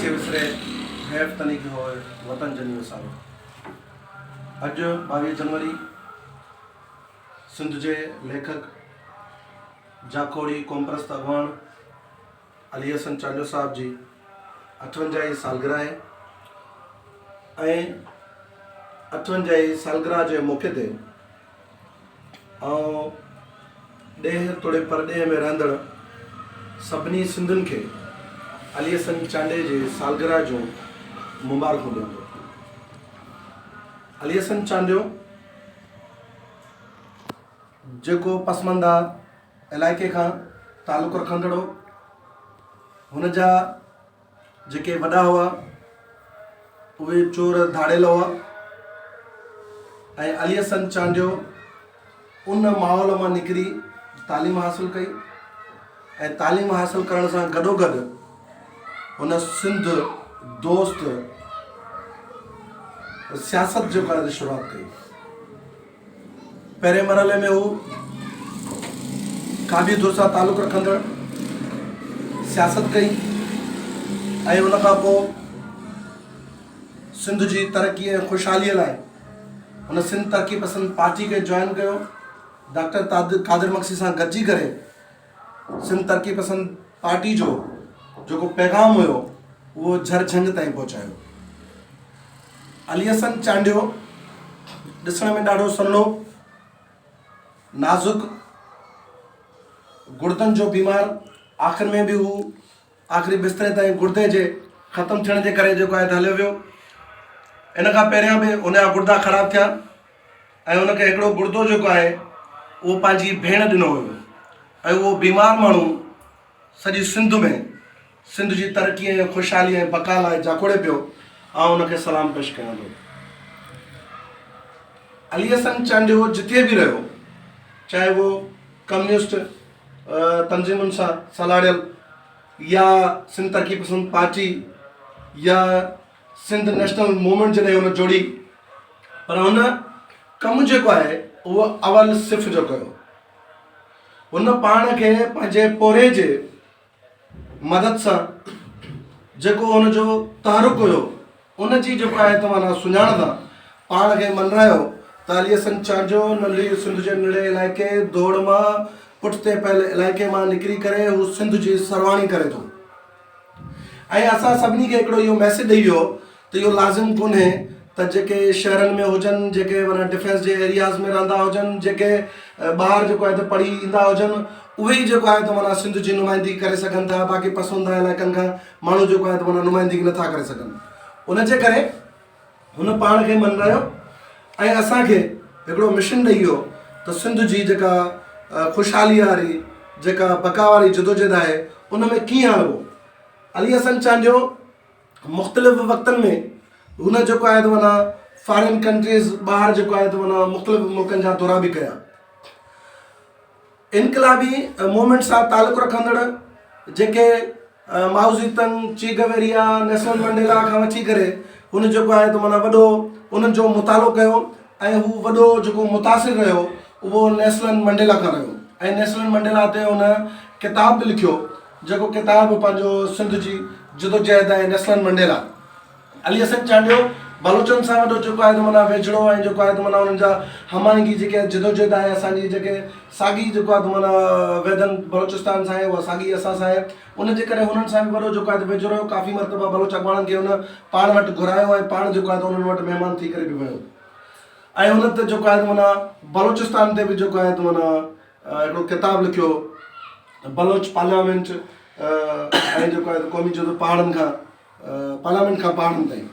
کي وسري حيف تني کي هوء وطن جني وساريو. اڄ 22 جنوري سنڌ جي ليکڪ جاکوڙي قومپرست اڳواڻ علي حسن چانڊيو صاحب جي اٺونجاهين سالگرهه آهي ۽ اٺونجاهين سالگرهه جي موقعي تي آئون ڏيهه توڙي پرڏيهه ۾ رهندڙ سڀني سنڌين کي علي حسن چانڊئي جي سالگرهه جون مبارڪون ڏيان ٿو. علي حسن چانڊيو جيڪو پسمانده علائقي کان تعلق رکندڙ هو، هن جا جيڪي وڏا هئا اهي چور ڌاڙيل هئا ۽ علي حسن چانڊيو ان ماحول مان نڪري تعليم حاصل ڪئي ۽ تعليم حاصل ڪرڻ سان گڏو گڏ هن سنڌ دوست سياست جو ڪرڻ جي شروعات ڪئي. پهرين مرحلي ۾ هو کاٻي ڌر سان تعلق رکندڙ سياست ڪئي ۽ ان کان پوء سنڌ جي ترقي ۽ خوشحالي لاء هن سنڌ ترقي پسند پارٽي کي جوائن ڪيو. ڊاڪٽر قادر مگسي سان گڏجي ڪري سنڌ ترقي پسند پارٽي جو جيڪو پيغام هيو اهو جھر جھنگ تائين پهچايو. علي حسن چانڊيو ڏسڻ ۾ ڏاڍو سنهڙو، نازڪ، گڙدن جو بيمار، آخر ۾ به هو آخري بستري تائين گڙدي جي ختم ٿيڻ جي ڪري جيڪو آهي ته هليو ويو. ان کان پهريان به هن جا گڙدا خراب ٿيا ۽ هن کي هڪڙو گڙدو جيڪو آهي اهو پنهنجي ڀيڻ ڏنو هيو ۽ اهو بيمار ماڻهو سڄي سنڌ ۾ سنڌ جي ترقي ۽ خوشحالي ۽ بقا لاء جاکوڙي پيو، آئون ان کي سلام پيش ڪيان ٿو. علي حسن چانڊيو جٿي به رهيو، چاهي اهو ڪميونسٽ تنظيمن سان سلهاڙيل يا سنڌ ترقي پسند پارٽي يا سنڌ نيشنل موومينٽ جڏهن هن جوڙي پر هن ڪم جيڪو آهي اهو اول صف جو ڪيو. هن پاڻ کي پنهنجي پورهيي جي مدد سان جيڪو هن جو تحرڪ هيو ان جي جيڪو آهي ته معنيٰ سڃاڻ سان پاڻ کي مڃرايو ته علي حسن چانڊيو ننڍي سنڌ جي ننڍڙي علائقي دوڙ مان پٺتي پيل علائقي مان نڪري ڪري هو سنڌ جي سرواڻي ڪري ٿو ۽ اسان سڀني کي هڪڙو اهو ميسيج ڏئي ويو ته اهو لازم ڪونهي ته جيڪي شهرن ۾ هجن، جيڪي معنيٰ ڊفينس جي ايرياز ۾ رهندا هجن، جيڪي ٻاهر جيڪو آهي ته پڙهي ايندا هجن، اهي ئي جيڪو آهي ته معنيٰ سنڌ جي نمائندگي ڪري سگهن ٿا، باقي پسمانده علائقن کان ماڻهو جيڪو آهي ته معنيٰ نمائندگي نٿا ڪري سگهن. ان جي ڪري هن پاڻ کي مڃرايو ۽ اسان کي هڪڙو مشن ڏئي ويو ته سنڌ جي جيڪا خوشحالي واري جيڪا بقا واري جدوجهد آهي ان ۾ ڪيئن آڻبو. علي حسن چانڊيو مختلف وقتن ۾ هن جيڪو آهي ته معنيٰ فارين ڪنٽريز ٻاهر جيڪو آهي ته معنيٰ مختلف ملڪن جا دورا به ڪيا. انقلابي موومينٽ سان تعلق رکندڙ جيڪي مائوزي تنگ، چي گويريا، نيسلن منڊيلا کان وٺي ڪري هن جيڪو آهي ته معنيٰ وڏو انهن جو مطالعو ڪيو ۽ هو وڏو جيڪو متاثر رهيو اهو نيسلن منڊيلا کان رهيو ۽ نيسلن منڊيلا تي هن ڪتاب به لکيو جيڪو ڪتاب پنهنجو سنڌ جي جدوجهد ۽ نيسلن منڊيلا علي حسن چانڊيو بلوچن سان وڏو جيڪو آهي ته معنيٰ ويجهڙو ۽ جيڪو آهي ته معنيٰ انهن جا هم آهنگي جيڪي جدوجهد آهي اسان جي جيڪي ساڳي جيڪو آهي ته معنيٰ ويڌن بلوچستان سان آهي اها ساڳي اسان سان آهي ان جي ڪري هنن سان به وڏو جيڪو آهي ته ويجهو رهيو ڪافي مرتبا بلوچ اڳواڻن کي هن پاڻ وٽ گهرايو ۽ پاڻ جيڪو آهي ته انهن وٽ مهمان ٿي ڪري به ويو ۽ هن ته جيڪو آهي ته معنيٰ بلوچستان تي به جيڪو آهي ته معنيٰ هڪڙو ڪتاب لکيو بلوچ پارليامينٽ ۽ جيڪو آهي ته قومي جدو پهاڙن کان پارليامينٽ کان پهاڙن تائين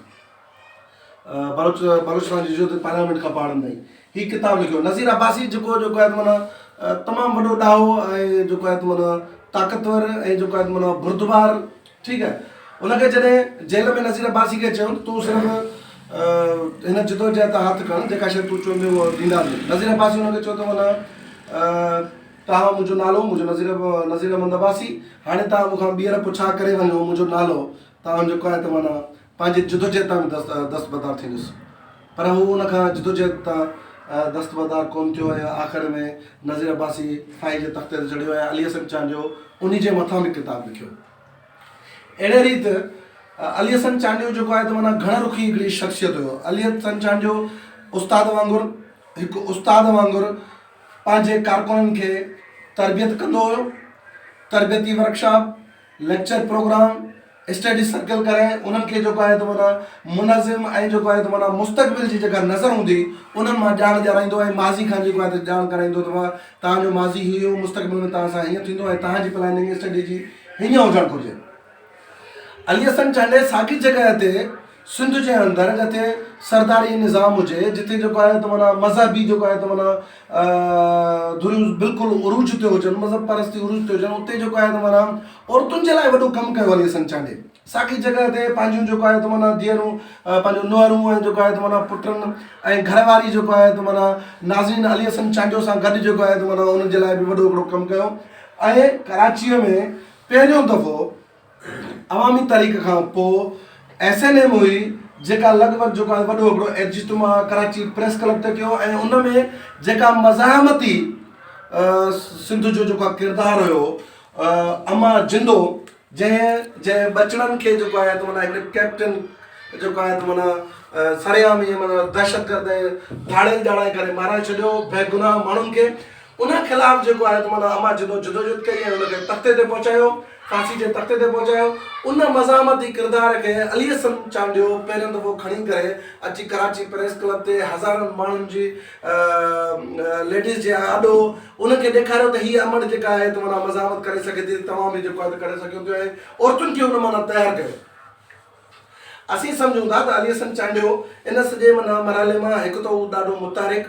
بلوچ بلوچستان جي جدو پارليامينٽ کان پهاڙن تائين هي ڪتاب لکيو نذير عباسي جيڪو جيڪو آهي ته معنيٰ تمام وڏو ڏاهو ۽ جيڪو آهي ته معنيٰ طاقتور ۽ جيڪو آهي ته معنيٰ بردبار ٺيڪ آهي ان کي جڏهن جيل ۾ نذير عباسي کي چيو ته تون صرف هن جدوجهد تان هٿ کڻ جيڪا شيء تون چوندين اهو ڏينداسين نذير عباسي ان کي چيو ته معنيٰ توهان منهنجو نالو منهنجو نذير نذير احمد عباسي هاڻي توهان مون کان ٻيهر پڇا ڪري وڃو منهنجو نالو توهان جيڪو آهي ته معنيٰ پنهنجي جدوجهد تان به دستبردار ٿيندس پر هو ان کان جدوجهد تان دستبردار ڪونه ٿيو ۽ آخر ۾ نذير عباسي ڦاهي جي تختي تي چڙهيو ۽ علي حسن چانڊيو انهي جي مٿان به ڪتاب لکيو. اهڙي ريت علي حسن چانڊيو جيڪو آهي ته معنيٰ گهڻ رخي هڪڙي شخصيت هيو. علي حسن چانڊيو استاد وانگر هڪ استاد وانگر پنهنجي ڪارڪنن کي تربيت ڪندو هيو. تربيتي workshop, lecture programme, study circle ڪرائي انهن کي جيڪو آهي ته معنيٰ منظم ۽ جيڪو آهي ته معنيٰ مستقبل جي جيڪا نظر هوندي انهن مان ڄاڻ ڏيارائيندو ۽ ماضي کان جيڪو آهي ته ڄاڻ ڪرائيندو ته توهان جو ماضي هي هيو مستقبل ۾ توهان سان هيئن ٿيندو ۽ توهان جي پلاننگ اسٽڊي جي هيئن هجڻ گهرجي. علي حسن چانڊيي ساڳي جڳهه تي سنڌ جي اندر جتي سرداري نظام هجي جتي جيڪو آهي ته معنيٰ مذهبي جيڪو آهي ته معنيٰ ڌريون بلڪل عروج تي هجن مذهب پرستي عروج تي هجن اتي جيڪو آهي ته معنيٰ عورتن جي لاء وڏو ڪم ڪيو علي حسن چانڊيي ساڳي جڳهه تي پنهنجون جيڪو آهي ته معنيٰ ڌيئرون پنهنجون نوهرون ۽ جيڪو آهي ته معنيٰ پٽن ۽ گهر واري جيڪو آهي ته معنيٰ ناظرين علي حسن چانڊيو سان گڏ جيڪو آهي ته معنيٰ انهن جي لاء به وڏو هڪڙو ڪم ڪيو ۽ ڪراچيء ۾ پهريون دفعو عوامي تحريڪ کان پوء ايس اين ايم هئي جيڪا لڳ ڀڳ جيڪو آهي وڏو هڪڙو اجتماع ڪراچي پريس ڪلب تي ڪيو ۽ ان ۾ جيڪا مزاحمتي سنڌ جو جيڪو آهي ڪردار هيو اما جندو جنهن جنهن ٻچڙن کي جيڪو آهي ته معنيٰ هڪڙي ڪئپٽن جيڪو آهي ته معنيٰ سرعام ائين معنيٰ دهشتگرد ۽ ڌاڙيل ڄاڻائي ڪري مارائي ڇڏيو بيگناهه ماڻهن کي ان خلاف جيڪو آهي ته معنيٰ امان جدو جدوجھد ڪئي ۽ ان کي تختي تي پهچايو، ڦاسي جي تختي تي پهچايو. ان مزاحمتي ڪردار کي علي حسن چانڊيو پهريون دفعو کڻي ڪري اچي ڪراچي پريس ڪلب تي هزارن ماڻهن جي ليڊيز جي آڏو ان کي ڏيکاريو ته هيء امڙ جيڪا آهي ته معنيٰ مزاحمت ڪري سگهي ٿي توهان به جيڪو آهي ته ڪري سگهيو ٿيو ۽ عورتن کي ان معنيٰ تيار ڪيو. اسين سمجهون ٿا ته علي حسن چانڊيو ان سڄي معنيٰ مرحلي مان هڪ ته هو ڏاڍو متحرڪ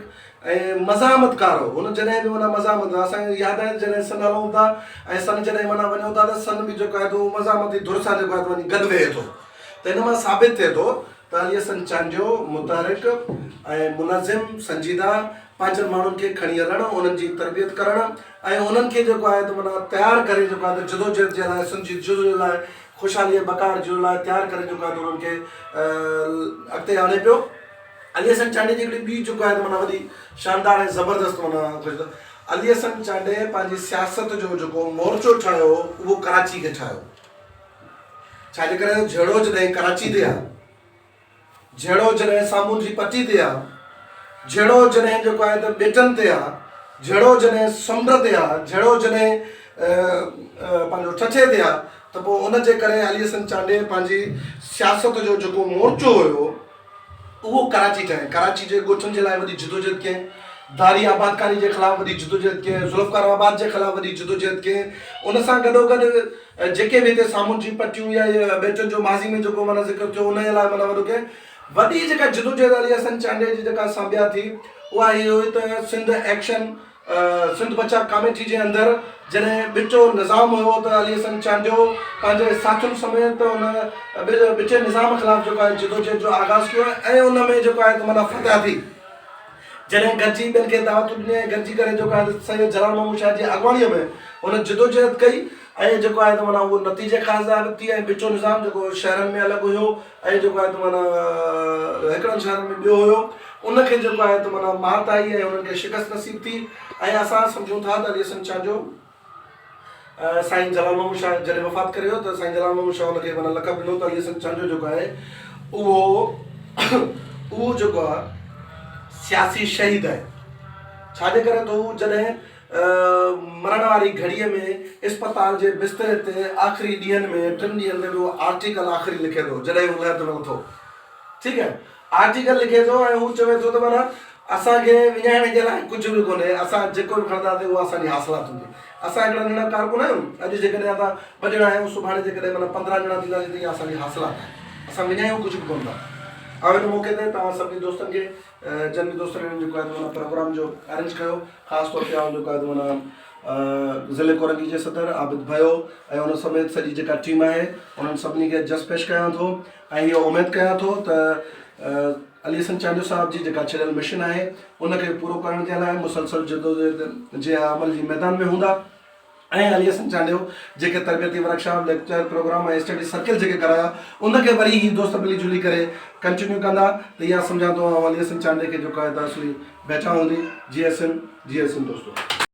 ۽ مزاحمت ڪار هو. هن جڏهن به معنيٰ مزاحمت اسان کي ياد آهي ته جڏهن سن هلون ٿا ۽ سن جڏهن معنيٰ وڃون ٿا ته سن به جيڪو آهي ته هو مزاحمتي ڌر سان جيڪو آهي ته وڃي گڏ ويهي ٿو ته ان مان ثابت ٿئي ٿو ته علي حسن چانڊيو متحرڪ ۽ منظم سنجيده پنهنجن ماڻهن کي کڻي هلڻ انهن جي تربيت ڪرڻ ۽ انهن کي جيڪو آهي ته معنيٰ تيار ڪري جيڪو آهي ته جدوجهد جي لاء سنڌ جي جدوجهد لاء خوشحالي ۽ بقار جي لاء تيار ڪري جيڪو آهي ته انهن کي اڳتي آڻي پيو. علي حسن چانڊيي جي هڪڙي ٻي جيڪو آهي ته معنيٰ وڏي شاندار ۽ زبردست معنيٰ خوش علي حسن چانڊيي پنهنجي سياست جو جيڪو مورچو ٺاهيو اهو ڪراچي کي ٺاهيو ڇا جي ڪري جهيڙو جڏهن ڪراچي تي آ جهيڙو جڏهن سامونڊي پٽي تي آ، جهيڙو جڏهن جيڪو آهي ته ٻيٽن تي آ، جهيڙو جڏهن سمنڊ تي آ، جهيڙو جڏهن پنهنجو ٺٺي تي آ ته پوء ان جي ڪري علي حسن چانڊيي پنهنجي سياست جو جيڪو مورچو هيو اهو ڪراچي ٺاهيائين. ڪراچي جي ڳوٺن جي لاء وڏي جدوجهد ڪيائين، ڌاري آبادڪاري جي خلاف وڏي جدوجهد ڪيائين، ذوالفقار آباد جي خلاف وڏي جدوجهد ڪيائين، ان سان گڏوگڏ جيڪي به هتي سامونڊ جي پٽيون يا اهي ٻيٽن جو ماضي ۾ جيڪو معنيٰ ذڪر ٿيو انهيء لاء معنيٰ وڏو ڪيائين. وڏي جيڪا جدوجهد علي حسن چانڊيي جي جيڪا سانڀيا ٿي اها هيء هئي ته سنڌ ايڪشن سنڌ بچاء ڪاميٽي جي اندر جڏهن ٻٽو نظام هيو ته علي حسن چانڊيو پنهنجي ساٿين سميت ان ٻٽي نظام خلاف جيڪو آهي جدوجهد جو آغاز ڪيو ۽ ان ۾ جيڪو آهي ته معنيٰ فتح ٿي. جڏهن گڏجي ٻين کي دعوتون ڏني ۽ گڏجي ڪري جيڪو آهي ته سيد جلال محمود شاهه جي اڳواڻيء ۾ هن جدوجهد ڪئي ۽ جيڪو آهي ته معنيٰ اهو نتيجي خاص ثابت ٿي ۽ ٻچو نظام جيڪو شهرن ۾ الڳ هيو ۽ جيڪو آهي ته معنيٰ هڪڙن شهرن ۾ ٻيو هيو ان کي جيڪو آهي ته معنيٰ مات آئي ۽ انهن کي شڪست نصيب ٿي ۽ اسان سمجهون ٿا ته علي حسن چانڊيو سائين جلال محمود شاهه جڏهن وفات ڪري ويو ته سائين جلال محمود شاهه ان کي معنيٰ لقب ڏنو ته علي حسن چانڊيو جيڪو آهي اهو اهو جيڪو آهي سياسي شهيد آهي ڇا جي ڪري ته هو جڏهن مرڻ واري گهڙيء ۾ اسپتال جي بستري تي آخري ڏينهن ۾ ٽن ڏينهن تي به اهو آرٽيڪل آخري لکي ٿو جڏهن هو لهه تي لٿو ٺيڪ آهي آرٽيڪل لکي ٿو ۽ هو چوي ٿو ته معنيٰ اسان کي وڃائڻ جي لاء ڪجهه به ڪونهي، اسان جيڪو به کڻنداسين اها اسان جي حاصلات هوندي. اسان هڪڙا ننڍڙا ڪارڪن آهيون، اڄ جيڪڏهن اسان ٻه ڄڻا آهيون، سڀاڻي جيڪڏهن معنيٰ 15 ڄڻا ٿينداسين ته اها اسان جي حاصلات آهي. اسان وڃايون ڪجهه به ڪونه ٿا. آئون هن موقعي تي توهان سڀني دوستن کي جن به دوستن هن جيڪو آهي ته معنيٰ پروگرام جو ارينج ڪيو، خاص طور تي آئون جيڪو آهي ته معنيٰ ضلعي ڪورنگي جي صدر عابد ڀيو ۽ ان سميت سڄي جيڪا ٽيم آهي انهن سڀني کي جس پيش ڪيان ٿو. ۽ اهو اميد ڪيان ٿو ته علي حسن چانڊيو صاحب جي جيڪا ڇڏيل مشن آهي ان کي پورو ڪرڻ جي لاء مسلسل جدوجهد جي عمل جي ميدان ۾ هوندا ۽ علي حسن چانڊيو جيڪي تربيتي workshop, lecture programme ۽ study circle جيڪي ڪرايا ان کي وري هي دوست ملي جلي ڪري ڪنٽينيو ڪندا ته اها سمجهان ٿو آئون علي حسن چانڊيي کي جيڪو آهي ته اصلي ڀيٽا هوندي جي ايس ايم جي ايس ايم دوستو.